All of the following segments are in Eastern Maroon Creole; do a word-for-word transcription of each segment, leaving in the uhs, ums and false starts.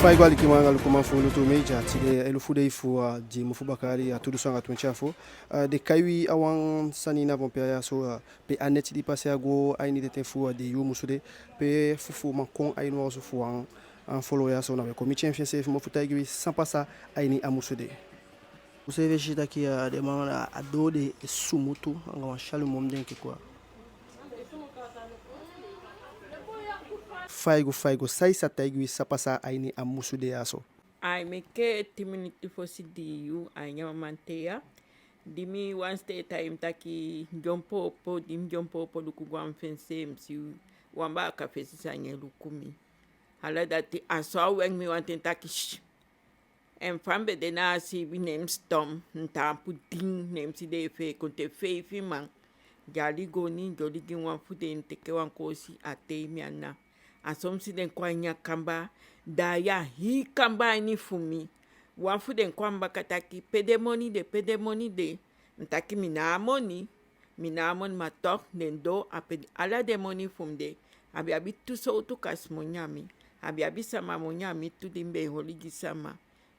Fa i go, alikiman anga lukuman fu Lutu Media? Tide elufu dei fu, ah, di mun fu baka yali, ah, tu dunsu anga twenti a fo. Ah, den kai wi a wan sani na Vampire ya so, ah, pe a neti di pasa ya go a ini den ten fu, ah, den yuu musude, pe fufuuman kon a ini wan osu fu wan, ah, folo ya so. Na we kon miti en fi enseefi mofu taigi wi san pasa a ini a musude. U seefi e si taki, ah, den man, ah, a doo de e sumutu anga wan syalumu, mi denki, quoi. Fa i go, fa i go, san i sa taigi wi san pasa a ini a musude ya so? Ai meke tin miniti fosi di yuu a ini a mamanten ya, di mi wan sitee taigi mi taki dyompo opo, di mi dyompo opo luku go a mi fensee, mi si wan baaka fesi sani e luku mi. Ala dati, a so a weki mi wanten taki, shh. En fa mi be de na a siibi, ne mi siton, mi taampu din, ne mi si den e fee kon te feifi man. Dyali goni, dyali gi wan fu den, teke wan koosi, a tei mi ana. A so mi si den kon a ini a kamba, da a hii kamba a ini fu mi. Wan fu den kon a mi baka taki, pe den moni de, pe den moni de? Mi taki mi ná a moni, mi ná a moni, ma toch den doo ape ala den moni fu mi de. A be abi tu sowtu kasi moni a mi, a be abi sama moni a mi tu di mi be e holi gi sama.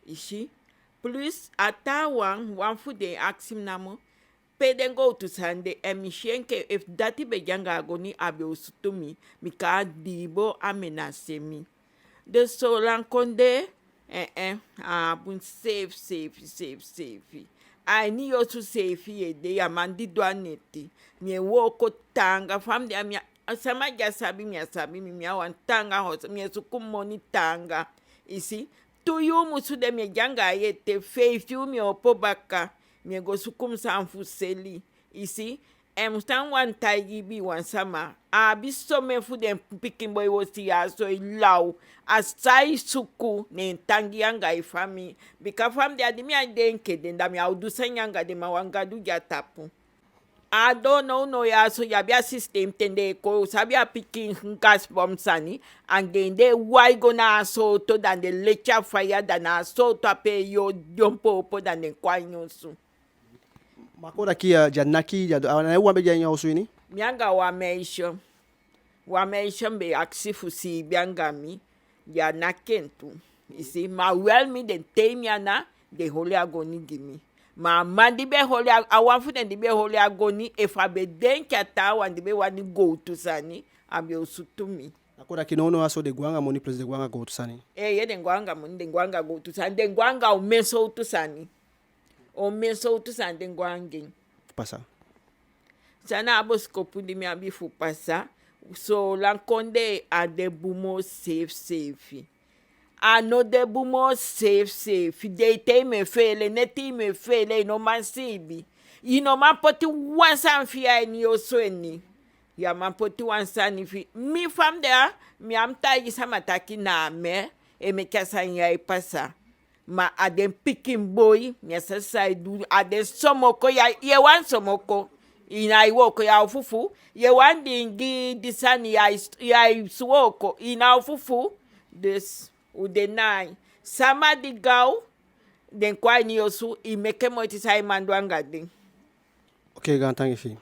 I si? Plus a taawan, wan fu den akisi mi namo pe den gowtu sani de, en mi si enke efu dati be de anga a goni a be o sutu mi, bika a diibo a menase mi. Den Soolan kondee, eh, eh, a á bun seefi, seefi, seefi, seefi. A ini yu osu seefi yu e de, yu á man didon a neti. Mi e wooko taanga, fa mi de ya, mi á, a sama di á sabi mi á sabi mi, mi a wan taanga hosi, mi e suku moni taanga. I si? Tu yuu musude mi e de anga yu ete, feifi yuu mi e opo baka, mi e go suku mi sani fu seli. I si? En mi san wani taigi wan sama, a abi somen fu den pikin boi wi o si ya so e law. A san i suku, ne en tan gi yu anga i famii. Bika fa mi de ya, di mi á de enke den, da mi á o du sani anga den, ma wan Gadu de a tapu. A doo nownow ya so, yu abi a sistem ten den e kon, u sabi, a pikin gasbom sani, anga den den e wai go na a sooto, da den leti a faya, da na a sooto ape yu o dyompo opo, da den kon a ini osu. Ma kon taki, eh, den á naki, den á du, a ná yu wan be de a ini a osu ini? Mi anga wan meisyo. Wan meisyo mi be akisi fu siibi anga mi, den á naki en tu. I si? Ma wel mi, den tei mi ana, den holi a goni gi mi. Ma a man di be holi a, a wan fu den di be holi a goni, efu a be de enke a taawan di be wani gowtu sani, a be o sutu mi. Na kon taki nownow a so den go anga moni plus den go anga gowtu sani? Eeye, den go anga moni, den go anga gowtu sani, den go anga omen sowtu sani. Omen sowtu sani den go anga en. Pasa. San na a bosikopu di mi abi fu pasa, Soolan kondee á de bun moo seefi seefi. A no de bun moo seefi seefi. Dei te i mu e feele, neti i mu e feele, i no man siibi. I no man poti wan sani fi i a ini yu osu ini. Yu á man poti wan sani fi i. Mi fa mi de ya, mi á mu taigi sama taki na mi e meke a sani ya e pasa. Ma a den pikin boi, mi á sabi san e du, a den somoko ya, yu e wani somoko, i ná e wooko, yu á o fufuu, yu e wani diingi di sani, yu á e, yu á e wooko, i ná o fufuu. Dus u de na ain. Sama di gaw, den kon a ini yu osu, i meke moiti san i man du anga den. Oke, gaantangi fi i.